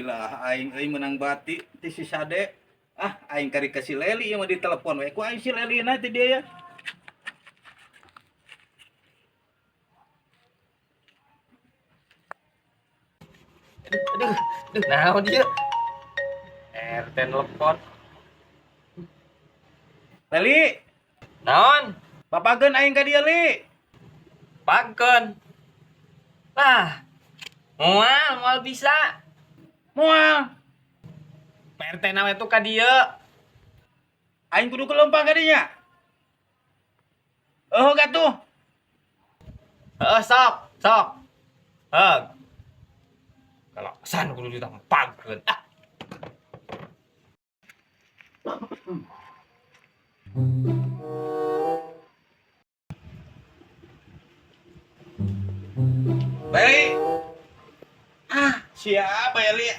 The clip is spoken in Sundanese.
Lah, aing euy menang bati ti si Sade. Ah, aing kari ka si Leli ieu mah, ditelepon we ku aing si Leli na ti dia ya. Aduh, aduh, aduh, naon dia? RT nelpon. Leli, Naon? Papageun aing ka dieu, Li. Pageun. Lah, moal, moal bisa. Moal. Pak RT na we tuh ka dieu. Aing kudu kelempang ka dinya. Oh, gatuh. Heeh, sok, sok. Heeh. Kalau san kudu ditampakeun. Ah. Leli. Ah, siapa ya, Li?